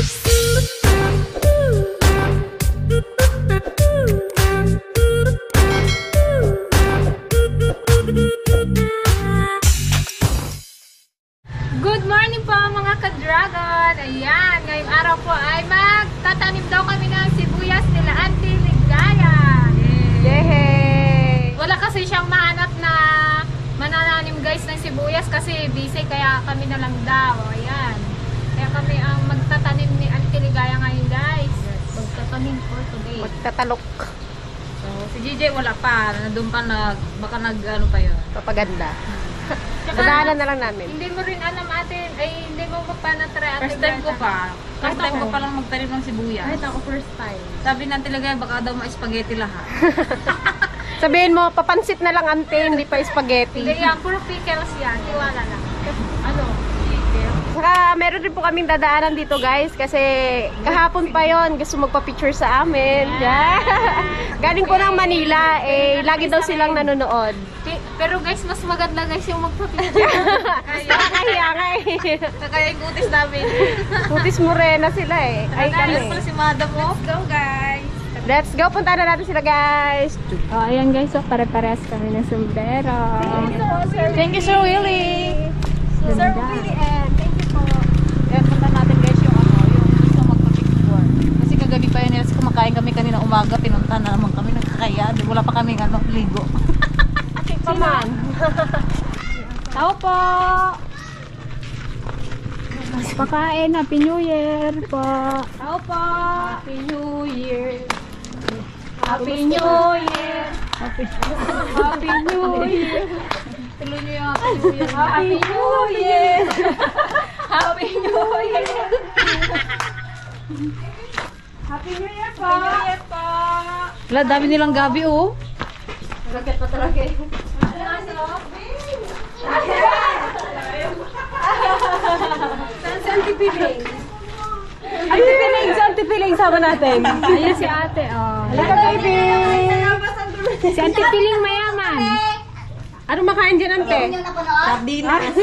Good morning po mga ka-dragon! Ayan, ngayong araw po ay magtatanim daw kami ng sibuyas nila Auntie Ligaya. Yay! Wala kasi siyang mahanap na manananim guys ng sibuyas kasi busy kaya kami na lang daw. Ayan. Kaya kami ang magtatanim ni Auntie Ligaya ngayon guys. Magtatanim for today. Magtatalok. So, si JJ wala pa. Nandun pa baka ano pa yun. Papaganda. Tsaka, Dadaanan na lang namin. Hindi mo rin alam atin, ay hindi mo pa na-try atin. First time ko pa. First time ko pa lang magtanim ng sibuyas. Kahit ako first time. Sabi ng talaga baka daw ma-spaghetti lahat. Sabihin mo, papansit na lang ante, hindi pa spaghetti. Hindi yan, puro pickles yan. Tiwala lang. Ano? Saka meron rin po kaming dadaanan dito guys kasi kahapon pa yon gusto magpa-picture sa amin. Yeah. Galing po ng Manila, lagi daw silang nanonood. Pero guys, mas maganda guys yung magpa-picture. Kaya nga Kaya yung kutis namin. Kutis morena sila Ay kami. Ayun pala si madam mo. Let's go guys! Let's go, punta na natin sila guys. Oh, ayan guys, so pare-pares kami ng sombrero. Thank you, Sir Willie. Sir Willie and thank you po. Kaya punta natin guys yung yung gusto magpa-picture. Kasi kagabi pa yun, kumakain kami kanina umaga, pinunta na naman kami, nagkakaya. Wala pa kaming ligo. Paman. Tao po! Mas pakain, Happy New Year po! Tao po! Happy New Year! Happy New Year! Happy New Year! Tuloy niyo yung Happy New Year. Happy New Year! Happy New Year! Happy New Year po! Happy New Year po! Wala, dami nilang gabi oh. Raket pa talaga Auntie Piling, sama natin. Ayan si ate, oh. Halika baby. Si Auntie Piling mayaman. Ano makain dyan, ante? Sardinas.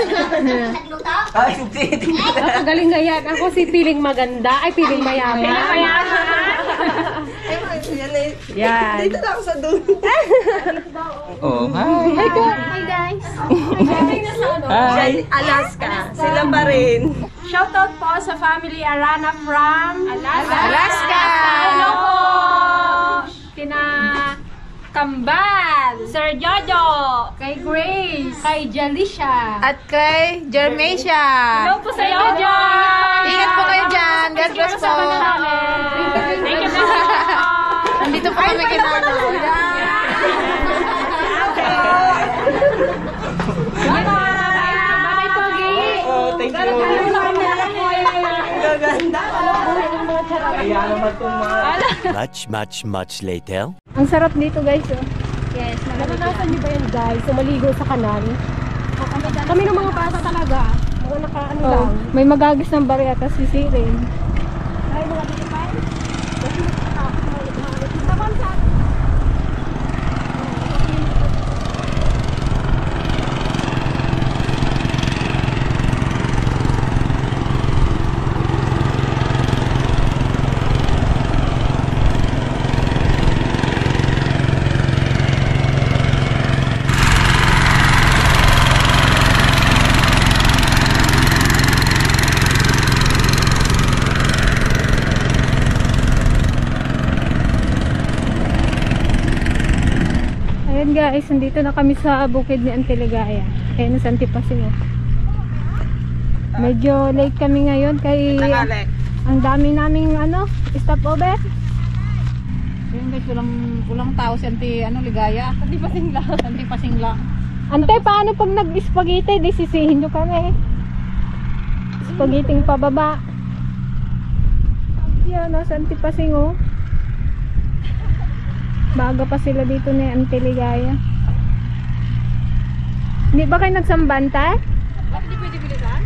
Galing gayan. Ako si Piling maganda. Ay, Piling mayaman. Piling mayaman. Yan. Dito lang sa dulo. Oh, hi. Hi guys. Hi. Alaska. Sila pa rin. Shoutout po sa family Arana from Alaska. Hello po. Kina Kambal, Sir Jojo, kay Grace, kay Jalisha. At kay Jermacia. Hello po sa Jojo. Ingat po kayo dyan. God bless po. Thank you po. Nandito po kami kay Mama. Bye-bye Pogi. Oh, thank you. Gaganda. Kaya naman itong Much later. Ang sarap dito guys, oh. Yes, Naranasan niyo ba yan guys? Sumaligo sa kanal? Kami ng mga bata talaga. Mga nakaano Oh, lang. may magagis ng barya at sisirin. Ay, mga bitipay. Kasi Ayan guys, nandito na kami sa bukid ni Auntie Ligaya. Ayan sa Antipasimo. Medyo late kami ngayon kay ang dami naming stopover. Ayun guys, walang tao si Auntie Ligaya. Auntie Pasingla. Ante, paano pag nag-spaghetti? Di sisihin nyo kami. Spaghetti pababa. Yan, nasa Antipasingo. Baga pa sila dito ni Auntie Ligaya. Hindi ba kayo nagsambanta? Bakit di pwede bilisan?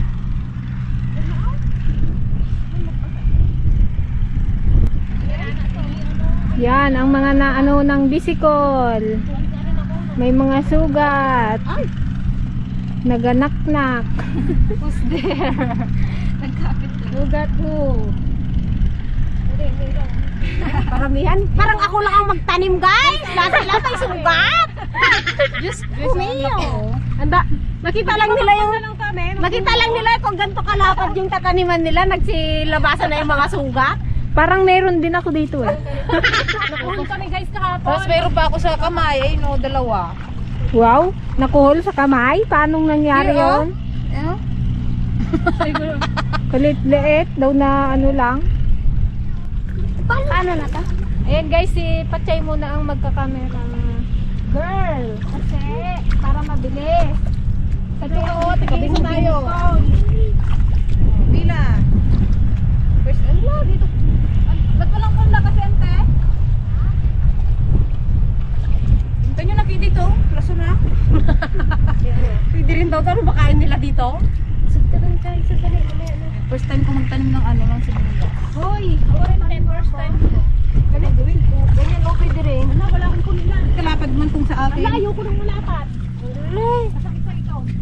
Yan, ang mga naano ng bisikol. May mga sugat. Naganak-nak. Who's there? Nagkapit na. Sugat who? Paramihan. Parang ako lang ang magtanim, guys. Lahat sila may sugat. Diyos Mio. Anda, nakita lang nila kung ganito kalapad yung tataniman nila, nagsilabasan na yung mga sugat. Parang meron din ako dito eh. Nakuhon kami guys kahapon. Tapos mayroon pa ako sa kamay, ay no, dalawa. Wow, nakuhol sa kamay? Paano nangyari yun? Eh? Kulit-liit daw na ano lang. Paano na ta? Ayan guys, si Pachay muna ang magkakamera. Girl, kasi para mabilis. Kasi tigil tayo. Bila. First, ano dito? Ba't walang pula kasi ante? Ito nyo na kayo dito? Laso na? Pwede rin daw ito. Ano makain nila dito? First time ko magtanim ng ano ng sibuyas. Hoy, first time. Ganyan gawin ko. Ganyan o pwede rin. Wala akong kulinan. Kalapad man kung sa akin. Wala, ayoko nang malapat.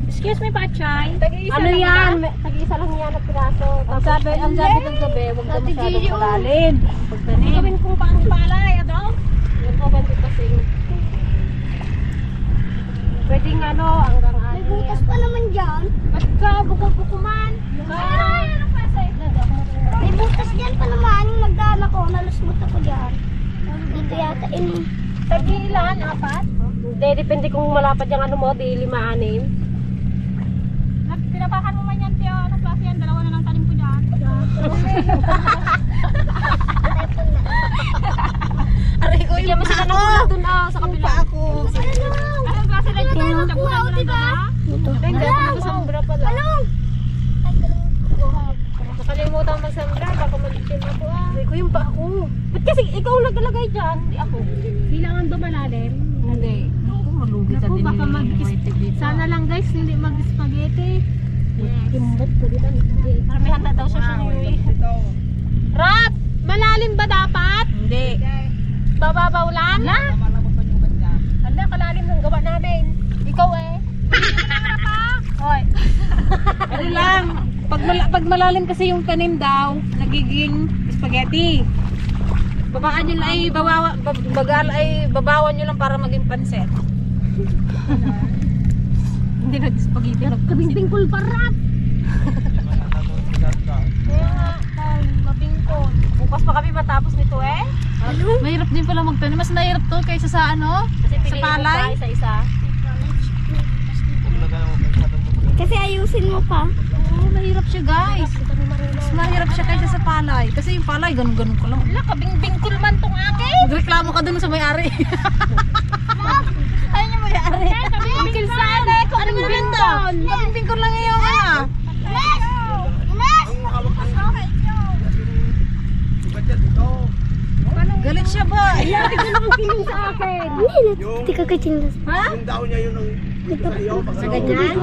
Excuse me, Pachay. Ano yan? Tag-isa lang yan na piraso. Ang sabi ng gabi, huwag ka masyadong malalim. Pagtanim. Gawin kong pang palay, ano? Yan po, ganito kasi. Pwedeng ano, hanggang ano. May butas pa naman dyan. Ba't ka buko-bukuman? Ay, ano kasi? May butas dyan pa naman. Yung nagdaan ako, nalusmot ako dyan. Dito yata ini. Tagilan, 4? Hindi, depende kung malapad yung ano mo, di 5-6. Pinapakan mo man yan, Pio. Anong klase yan? Dalawa na lang tanim ko dyan. Aray ko Bigyan mo sila ng ulat dun sa kabila. ako. Anong klase na dyan? Tabunan mo lang ba? Hindi, ako nagusambra pala. Nakalimutan mag-sambra. Baka mag-itim ako Aray ko yung pa ako. Ba't kasi ikaw naglagay dyan? Hindi ako. Bilangan ba malalim? Hindi. Naku, malugi ka Naku, din baka sana lang guys, hindi mag-spaghetti. Kimbot ko dito. Maramihan na daw siya siya ni Rat! Malalim ba dapat? Hindi. Bababaw lang? Hala, kalalim ng gawa namin. Ikaw eh. Hoy. Ano lang, pag malalim kasi yung tanim daw, nagiging spaghetti. Babaan nyo lang ay babawan nyo lang para maging pansit. Hindi nag-spaghetti. Kabing-bingkol pa Rat. Mabingkon. Bukas pa kami matapos nito eh. Mahirap din pala magtanim. Mas mahirap to kaysa sa ano? Sa palay. Isa-isa. Kasi ayusin mo pa. Oo, mahirap siya guys. Mas mahirap siya kaysa sa palay. Kasi yung palay, ganun-ganun ko lang. Hala, kabing-bingkol man tong akin. Magreklamo ka dun sa may-ari. Ayun yung may-ari. Kabing-bingkol sana eh. Ano mo naman to? Kabing-bingkol lang yung ano. Galit siya ba? Hindi ko naman kiling sa akin. Hindi ka kachindas. Yung daw niya yun ang dito sa iyo. Sa ganyan?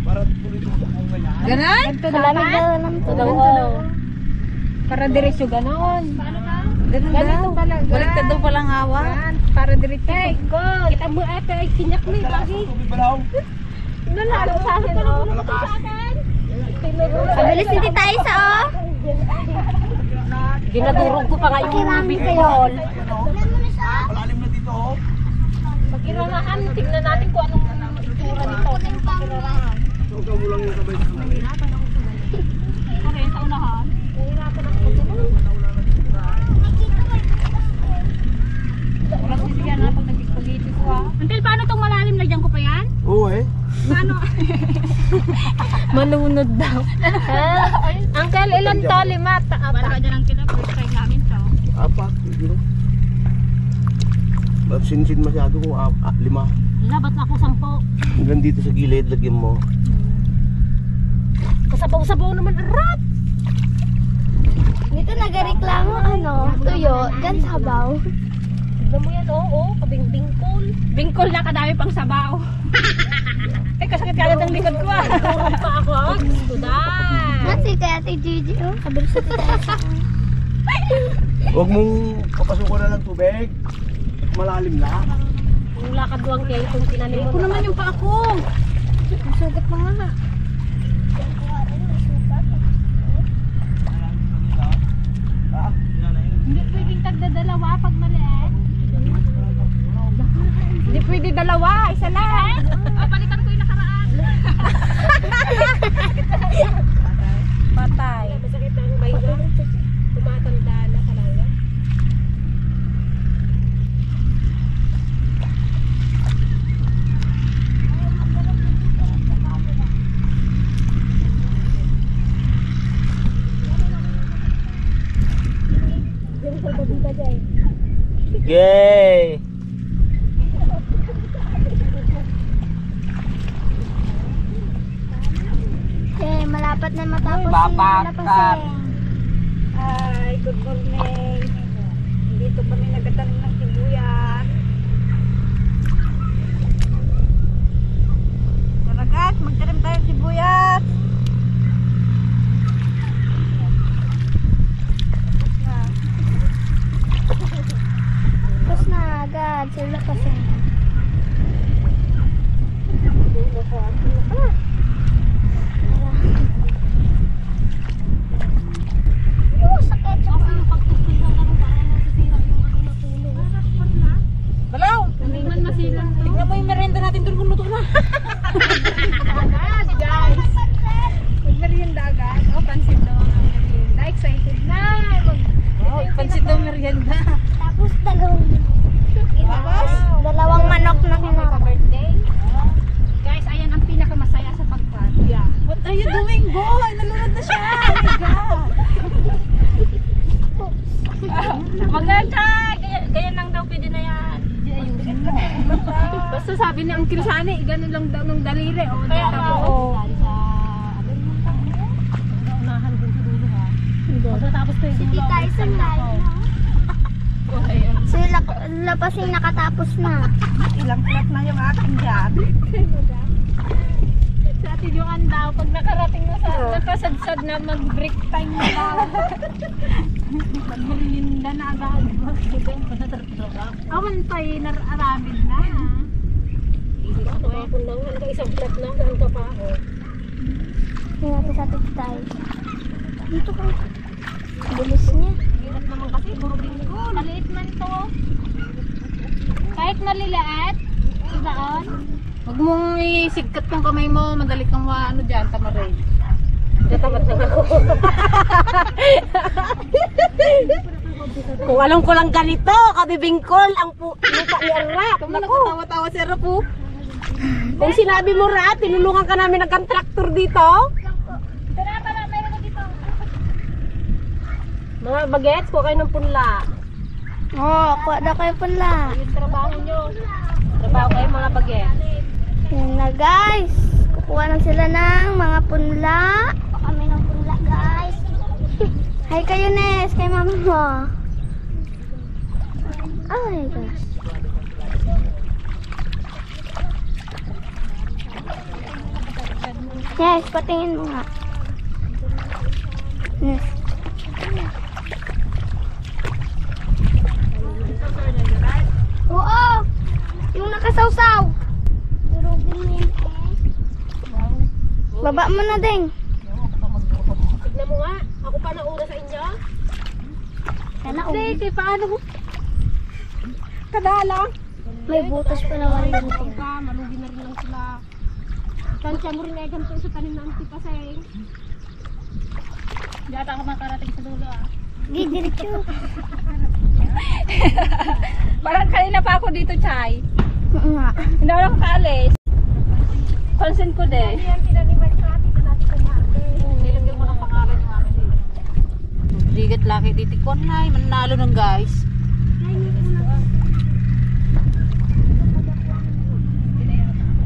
Para tuloy mo kung ganyan. Ganon? Malamig daw ng tulong. Para diretso ganon. Ganun Ganito daw. talaga. Baliktad daw palang hawa. Yan, para diretso. Hey, God. Kita mo ate, ay sinyak mo yung lagi. Tubig balaw. Nalalo sa akin, oh. Malakas. Mabilis hindi tayo sa o. Ginadurog ko pa nga yung bingkol. Malalim na dito oh. Pagkiranahan, tignan natin kung anong itsura nito. Pagkiranahan. Sugaw mo lang yung sabay sa kanila. Okay, sa unahan. Nahirapan ako dito. Wala ko siya na pag nag-spaghetti ko ha. Until paano tong malalim? Lagyan ko pa yan? Oo eh. Paano? Manunod daw. Uncle, ilan to? 5? Para ka dyan ang first time namin to. 4. Siguro. Sinsin masyado kung 5. Labat ako 10. Hanggang dito sa gilid, lagyan mo. Kasabaw-sabaw naman, Rat! Dito nagareklamo ano, tuyo, dyan sabaw. Tignan mo yan, oo, kabing-bingkol. Bingkol na kadami pang sabaw. Eh, kasakit ka agad ang likod ko ah. Turog pa ako, gusto dahil. Nasi kay Ate Gigi, oh. Kabilis na tayo sa Huwag mong papasukan na ng tubig. Malalim na. Yung lakad doang kayo kung tinanim mo. Ako naman yung pa ako. Ang sugat pa nga. Ha? Yay! Okay, malapat na matapos Babakat. Ay, good morning. Dito kami nagatanim ng sibuyas. Tara guys, magtanim tayo ng sibuyas. Tapos na agad. Sila kasi. Balaw! Tignan mo yung merienda natin doon kung luto na. Agad, guys. Merienda agad. Oh, pansin daw ang merienda. Excited na. Oh, pansit daw merienda. Tapos dalawang manok na kinakain. Birthday. Guys, ayan ang pinakamasaya sa pagpatya. What are you doing, boy? Nalunod na siya. Oh my God. Maganda. Ganyan lang daw, pwede na yan. Basta sabi ni Uncle Sani, ganun lang daw ng daliri. O, kaya ako. Si Tita Ison tayo. Sila lapasing nakatapos na. Ilang flat na yung akin dyan. Sa atin yung andaw, pag nakarating na sa nakasadsad na mag-break time na daw. Mag-merienda na agad. Awan tayo, nararamid na. Isang flat na, saan ka pa ako? Tingnan natin sa Tita tayo. Dito ka. Bilis niya. Hirap naman kasi, puro linggo. Maliit man to. Kahit maliliit, ibaon. Huwag mong isigkat yung kamay mo. Madali kang ano dyan, tamarin. Tatamad na ako. Kung alam ko lang ganito, kabibingkol ang lupa ni Arap. Kamu nakatawa-tawa si Arap po. Kung sinabi mo Rat, tinulungan ka namin ng kontraktor dito. Tara, mayroon ko dito. Mga bagets, kuha kayo ng punla. Oh, kuha daw kayo pala. Yung trabaho nyo. Trabaho kayo mga bagets. Yan na guys. Kukuha lang sila ng mga punla. Kami ng punla guys. Hi kayo Nes, kay mama mo. Oh my gosh. Yes, patingin mo nga. Yes. Oo! Yung nakasawsaw. Durugin mo yan eh. Baba mo na din. Tignan mo nga, ako pa nauna sa inyo. Sana Hindi, paano mo? Kadala. may butas pa naman yung butas. Malugi na rin lang sila. Kansya mo rin ay ganito sa tanim ng tipaseng. Hindi ata ako makarating sa dulo ah. Didiretso. Parang kanina pa ako dito, Chay. Nga. Hindi ako nakaalis. Pansin ko din. Yan, tinaniman sa atin. Natin kumain. Nilagyan mo ng pangalan yung amin dito. Bigat laki titikon na. Manalo ng guys.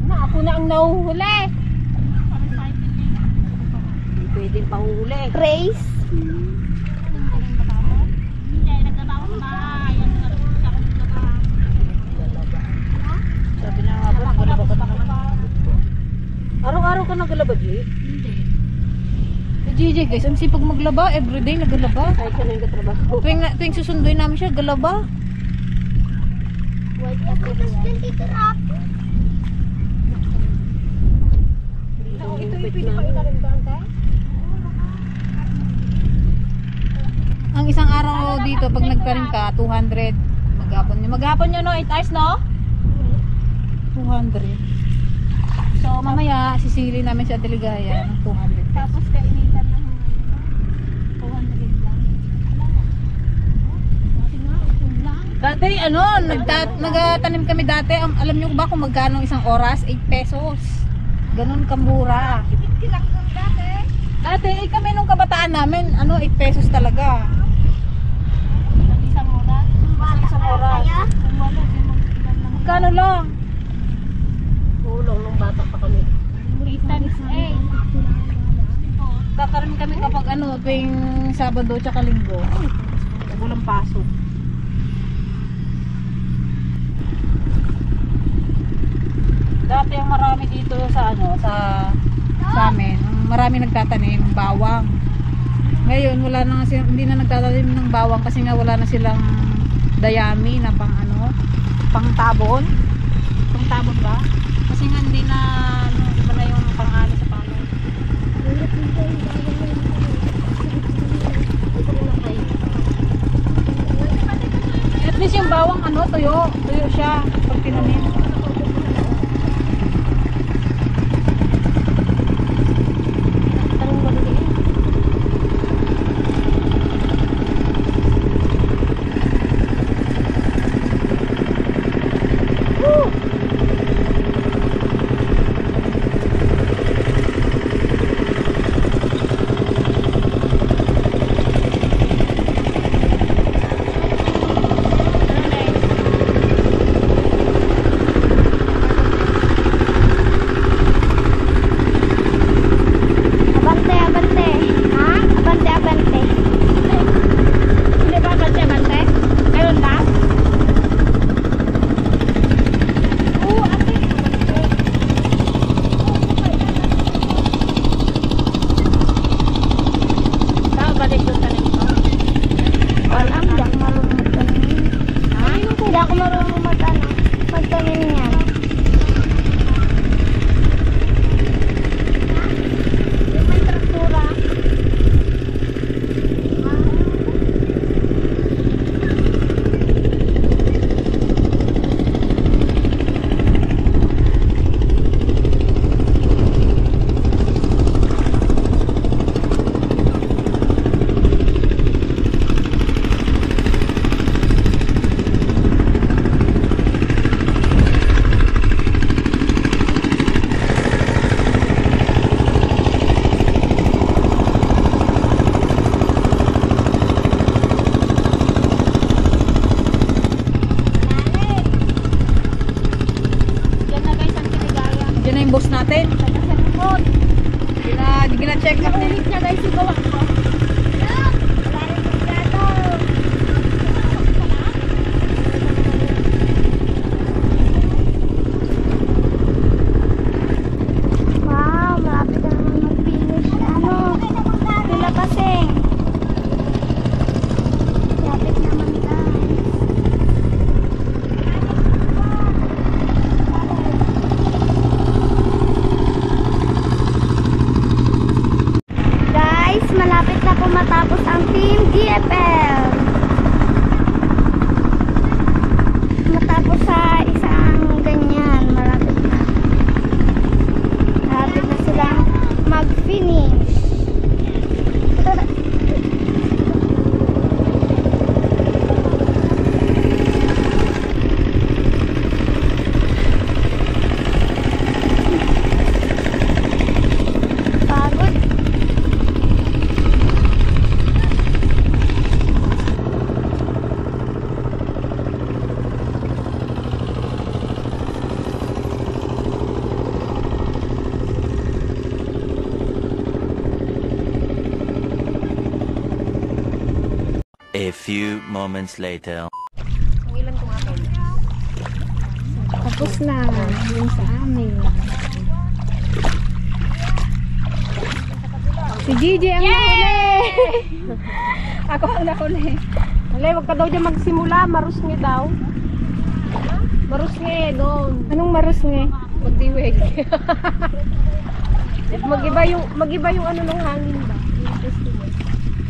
Na, ako na ang nahuhuli. Hindi pwedeng pahuli. Praise. Sabi na nga ba, nagalaba ka na naman. Araw-araw ka nagalaba, G? Hindi. Guys, ang sipag maglaba. Everyday nagalaba. Ay, ka na yung katrabaho. Tuwing susunduin namin siya, galaba. May butas din dito rap. Ito yung pinapailalim ko, ante? Ang isang araw dito, pag nagtanim ka, 200. Maghapon nyo, no? 8 hours, no? 200. So, mamaya, sisili namin sa Teligaya ng 200. Tapos kainitan ng 200 lang. Dati, nagtanim kami dati. Alam nyo ba kung magkano isang oras? 8 pesos. Ganun kamura. Dati, kami nung kabataan namin, 8 pesos talaga. Isang oras. isang oras. Magkano lang? Tulong nung bata pa kami. Kakaroon kami kapag ano, tuwing Sabado tsaka Linggo. Walang pasok. Dati ang marami dito sa ano, sa amin, marami nagtatanim ng bawang. Ngayon wala na nga hindi na nagtatanim ng bawang kasi nga wala na silang dayami na pang ano, pang tabon. Pang tabon ba? Kasi nga hindi na ano, iba na yung pang-ano sa palay. At least yung bawang ano, tuyo siya pag tinanim. Abante, abante. Ha? Abante, abante. Hindi ba abante, abante? Ayun na? Saan balik doon ka nito? Wala, hindi ako marunong magtanim. Hindi ako marunong magtanim niyan. May traktura. Diyan na yung boss natin. Gina-check up din. Niya guys, si Bawa ko. Wow, malapit na naman mag-finish. Ano? Pila kasing. Malapit naman guys. Guys, malapit na po matapos ang Team GFL. Matapos sa isang ganyan, malapit na. Malapit na silang mag-finish. Pagod. A few moments later. Tapos na yung sa amin. Si Gigi ang nahuli. Ako ang nahuli. Alay, wag ka daw dyan magsimula. Marusngi daw. Marusngi doon. Anong marusngi? Magdiweg. Mag-iba yung ano ng hangin ba?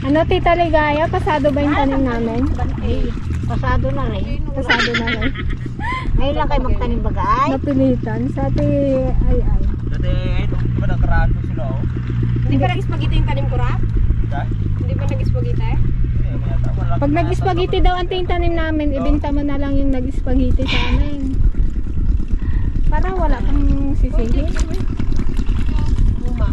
Ano, Tita Ligaya? Pasado ba yung tanim namin? Pasado na rin. Pasado na rin. Ngayon lang kayo magtanim bagay. Napilitan. Sa ati ay. Dati, ito ba nakaraan ko sila oh? Hindi ba nag-spaghetti yung tanim ko, Rap? Dahil? Hindi ba nag-spaghetti? Pag nag-spaghetti daw ang tanim namin, ibenta mo na lang yung nag-spaghetti sa amin. Para wala kang sisili. Luma.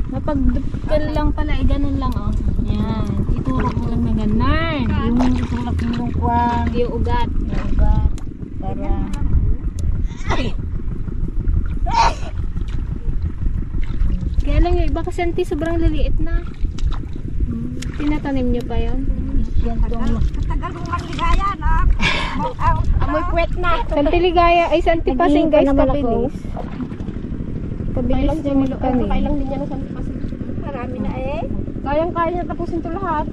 Mapag-dupil lang pala, ganun lang oh. Yan. Iturok mo lang na ganan. Yung itulak yung kwan. Yung ugat. Yung ugat. Para... Kaya lang yung iba kasi auntie, sobrang liliit na. Tinatanim niyo pa yan? Tagal mong magligaya na. Amoy puwet na. Santi Ligaya, ay Santi Pasing guys, kabilis. Kabilis niya magtanim. Kailang din niya ng Santi Pasig. Marami na eh. Kayang-kaya niya tapusin ito lahat.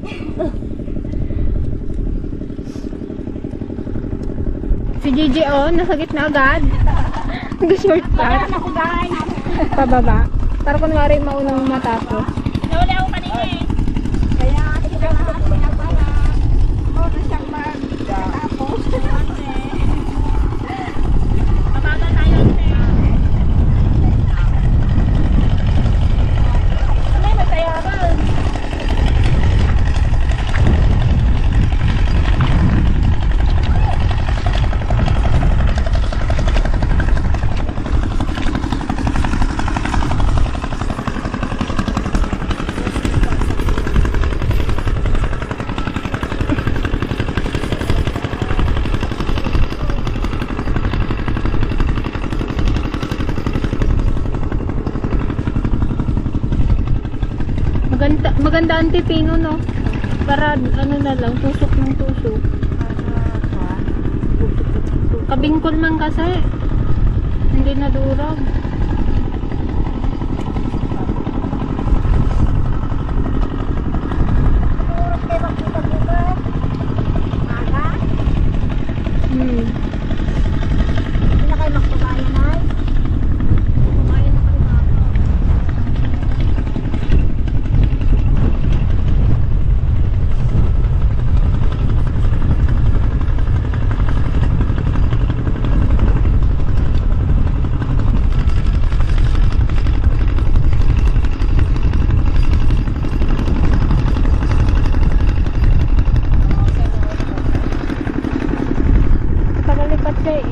Si Gigi nasa gitna agad. Nag-shortcut. Ako guys. Pababa. Para kunwari maunang matapos. Nawala ako kanina eh. Kaya sila para muna siyang magtapos. Mabagal tayo ate. Ay, matayaran. Maganda ang pino, no? Para ano na lang, tusok ng tusok. Kabingkol man kasi. Hindi na durog. Hindi na kayo magpabayan ay. Magpabayan na kayo mga. Pagalipat siya eh.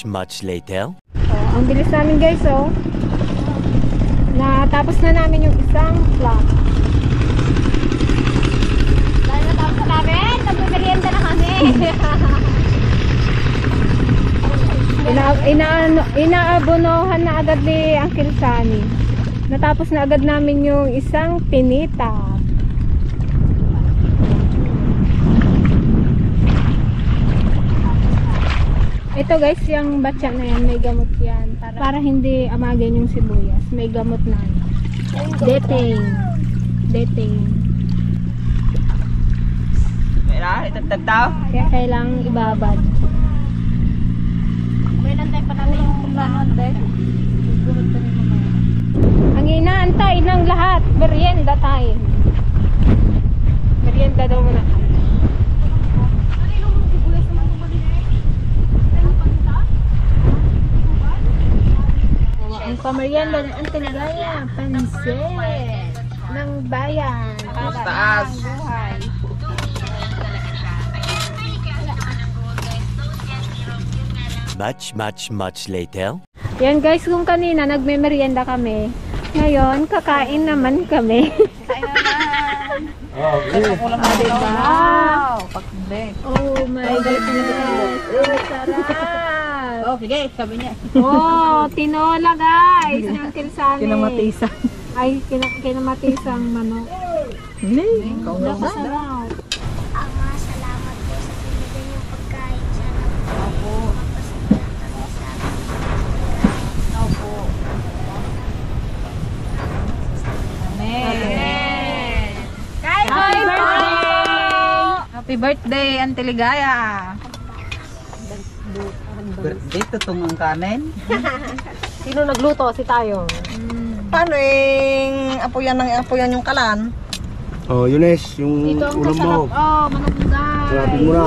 Much later. Ang bilis namin guys, oh. Natapos na namin yung isang plot. Dahil natapos na namin, nagmimerienda na kami. Inaabonohan na agad ni Uncle Sunny. Natapos na agad namin yung isang pinita. Ito guys, yung batya na yan, may gamot yan. Para hindi amagin yung sibuyas. May gamot na yan. Dating. Mira, itatag tao. Kaya kailangang ibabad. May nantay pa namin yung kumlanon dahil. Ang inaantay ng lahat, merienda time. Merienda daw muna. Ang pamerienda ng Auntie Ligaya, pansit ng bayan. Taas. Much later. Yan guys, kung kanina nagme-merienda kami, ngayon kakain naman kami. Wow! Pagkabek. Oh my goodness. Oh, sarap. Oh, sige, sabi niya. Oh, tinola guys. Ng Uncle Sunny. Kinamatisan. Ay, kinamatisang manok. Sarap. Ama, salamat po sa pinigay niyong pagkain. Sana po mapasaya kami sa Amen. Happy birthday! Happy birthday, Auntie Ligaya. Birthday to tong ang kanin. Sino nagluto? Si tayo. Paano apoyan yung kalan? Oh, Yunes, yung Ito ang ulam mo. kasarap. Oh, manok guys. Sarapin mo na.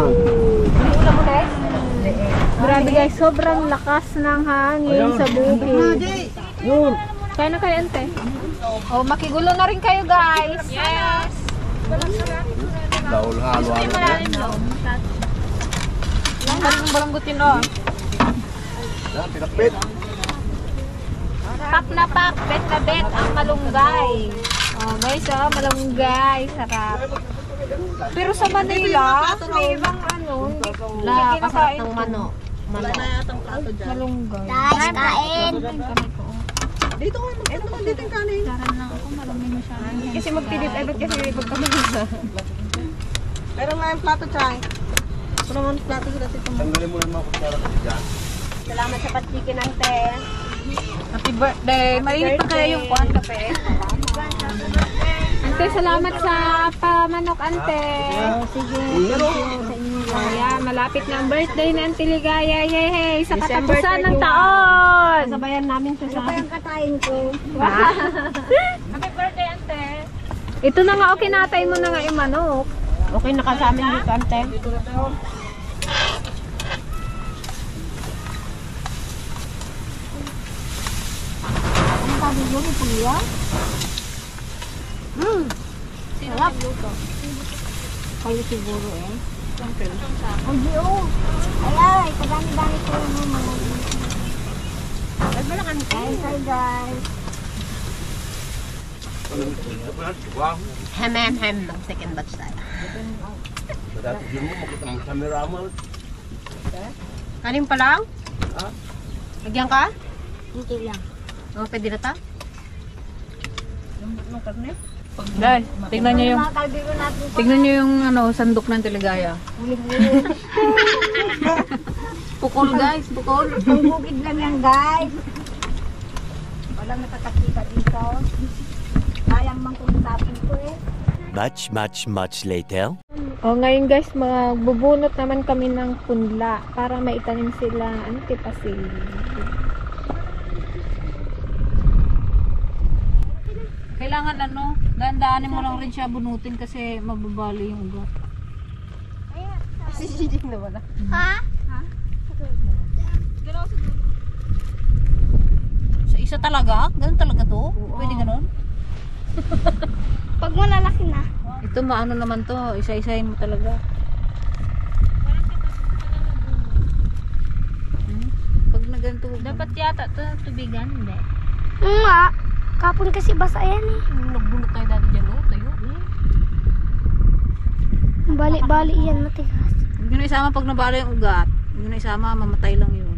Grabe guys, sobrang lakas ng hangin sa bukid. Yun. Kaya na kayo, ante. Oh, makigulo na rin kayo guys. Yes. Daul halo-halo na. Ang balanggutin, oh. Yan, pinakpit. Pak na pak, bet na bet ang malunggay. Oh guys, oh, malunggay. Sarap. Pero sa Manila, may ibang ano, hindi kinakain ng manok. Malunggay. Guys, kain. Dito nga, ito naman dito yung kanin. Saran lang ako, marami masyadong. Kasi magpilit, ay ba't kasi pagkamasa. Pero nga yung plato, Chay. Ito naman plato sila dito. Tanggalin mo lang mga kutsara ko dyan. Salamat sa patchikin, ante. Happy birthday. Mainit pa kaya yung kuhan kape. Ante, salamat sa pamanok, ante. Sige. Ayan, malapit na ang birthday ni Auntie Ligaya. Yay! Sa katapusan ng taon! Sabayan namin siya sa... Ang katayin ko. Happy birthday, ante. Ito na nga, okay, natay mo na nga yung manok. Okay na ka sa amin dito, ante. Ang sabi mo, may pulya? Sarap. Kayo siguro eh. Ang diyo. Alay, kadami-dami ko yung mga. Ay, wala ka nito. Hi guys. Wow. Hem. Ng second batch tayo. Dati yun mo, makita ng camera mo. Kanin pa lang? Ha? Lagyan ka? Hindi lang. O, pwede na ta? Guys, tignan nyo yung... Mga kaibigan natin. Tignan nyo yung ano, sandok ng Teligaya. Pukol guys, pukol. Ang bukid lang yan guys. Walang nakakakita dito. Sayang mang kumitapin ko eh. Much later. Oh, ngayon guys, magbubunot naman kami ng punla para maitanim sila antipasil. Kailangan ano, dandaanin mo lang rin siya bunutin kasi mababali yung ugat. Sisijin na wala. Ha? Sa isa talaga? Ganun talaga to? Pwede ganun? Pag malalaki na. Ito maano naman to, isa-isahin mo talaga. Pag na ganito, Dapat yata ito tubigan, hindi. Nga. Kapon kasi basa yan eh. nagbunot tayo dati dyan, oh, tayo. Balik-balik yan matigas. Huwag nyo na isama pag nabala yung ugat. Huwag nyo na isama, mamatay lang yun.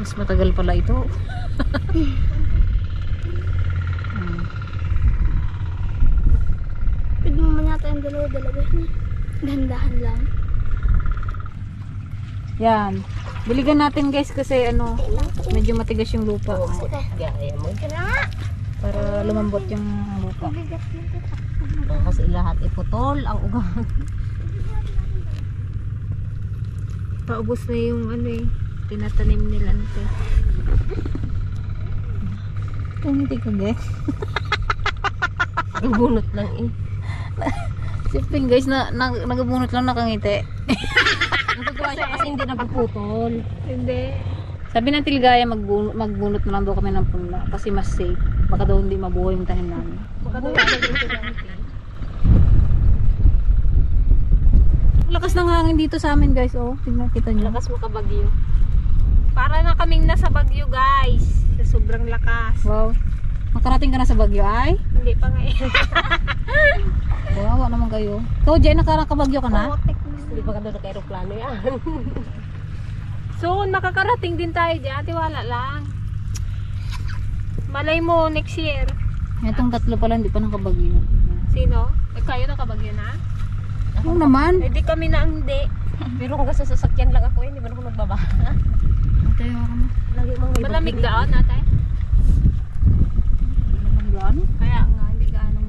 Mas matagal pala ito. Pwede mo man yata yung dalawa-dalawa niya. Dandahan lang. Yan. Biligan natin guys kasi ano, medyo matigas yung lupa. Gaya mo. Para lumambot yung lupa. Kasi lahat iputol ang ugat. Paubos na yung ano eh, tinatanim nila nito. Tumiti ka guys. Bunot lang eh. Sipin guys na nagabunot lang nakangiti. Natutuwa siya kasi hindi nagpuputol. Hindi. Sabi ng Teligaya magbunot na lang daw kami ng punla kasi mas safe. Baka daw hindi mabuhay yung tanim namin. Lakas ng hangin dito sa amin guys, oh. Tingnan kita nyo. Lakas makabagyo. Para na kaming nasa Baguio guys. Sa sobrang lakas. Wow. Makarating ka na sa Baguio ay? Hindi pa nga eh. Wawa naman kayo. Ikaw Jay, nakakabagyo ka na? Hindi pa ka doon naka-aeroplano yan. Soon, makakarating din tayo dyan. Tiwala lang. Malay mo next year. Itong tatlo pala hindi pa nakabagyo. Sino? Eh, kayo nakabagyo na? Oo naman. Eh di kami na ang hindi. Pero kung sa sasakyan lang ako, hindi ba ako nagbabaha? Tayo ako na. Lagi mga may Malamig daon ate? Gaano? Kaya nga, hindi gaanong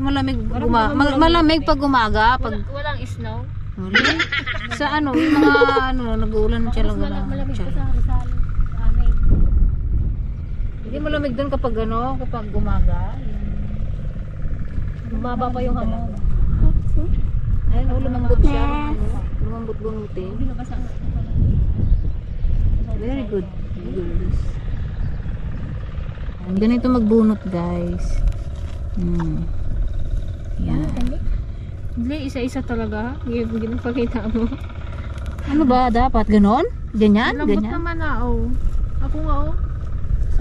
malamig. Malamig pag umaga. Pag Walang snow. Huli? Sa ano, yung mga ano, nag-uulan siya lang. Malamig pa sa Rizal. Amin. Hindi malamig doon kapag ano, kapag umaga. Bumaba pa yung hamon. Ayun, oh, lumambot siya. Lumambot bunuti. Very good. Good. Ang ganito magbunot guys. Yan. Hindi, isa-isa talaga. Hindi pakita mo. Ano ba dapat? Ganon? Ganyan? Lambot Ganyan? naman Ako nga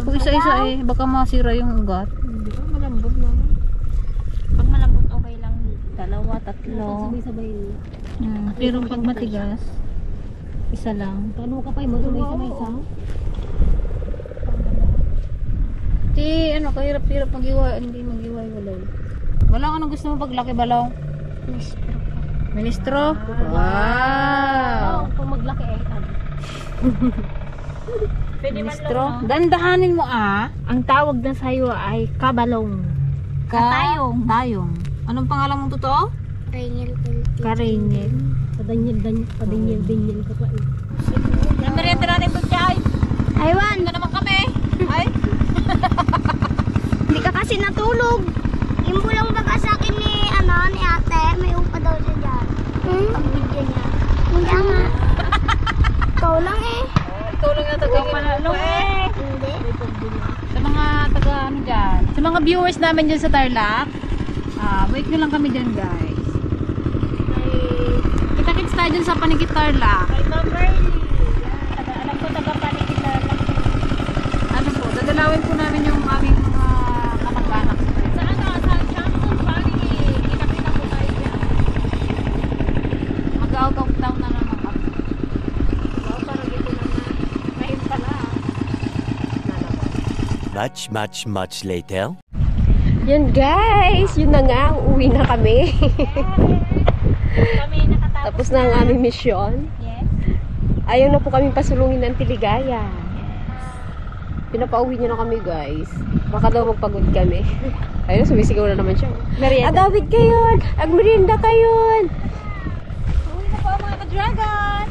Kung isa-isa eh, baka masira yung ugat. Hindi ko malambot naman. Pag malambot okay lang. 2, 3. Sabay-sabay. Pero pag matigas, isa lang. Paano ka pa yung sabay-sabay sa? Kahirap-hirap mag-iway, hindi mag-iway-walay. Balong, anong gusto mo paglaki, Balong? Ministro. Wow! Kung maglaki eh. Ministro. Dandahanin mo Ang tawag na sa'yo ay kabalong. Tayong. Anong pangalan mong totoo? Rainiel Karinil. Padingil ka pa eh. Ang merienda natin to, Chay. Aywan, Ito naman kami. Ay, hindi ka kasi natulog. Yung bulang baga sa akin ni ate, may upa daw siya dyan. Pagbigyan niya. Kaya nga. Ikaw lang eh. tulong na taga-panalo eh. Hindi. Sa mga taga ano dyan. Sa mga viewers namin dyan sa Tarlac. Wait nyo lang kami dyan, guys. Kita-kits tayo dyan sa Panigit Tarlac. Kay Ma'am Merly. Alam ko taga-panikit na lang. Ano po, dadalawin po namin yung aming mga kamag-anak. Sa Champion Panikit. Kita-kita po tayo dyan. Mag-out of town na naman kami. Parang dito naman. Ngayon pala. Much later. Yan guys, yun na nga, uuwi na kami. Kami nakatapos. Tapos na ang aming mission. Yes. Ayaw na po kami pasulungin ng Tiligaya. Pinapauwi niyo na kami guys. Baka daw magpagod kami. Ayun, sumisigaw na naman siya. Agawid kayon! Agmerinda kayon! Uwi na po mga ka-dragon!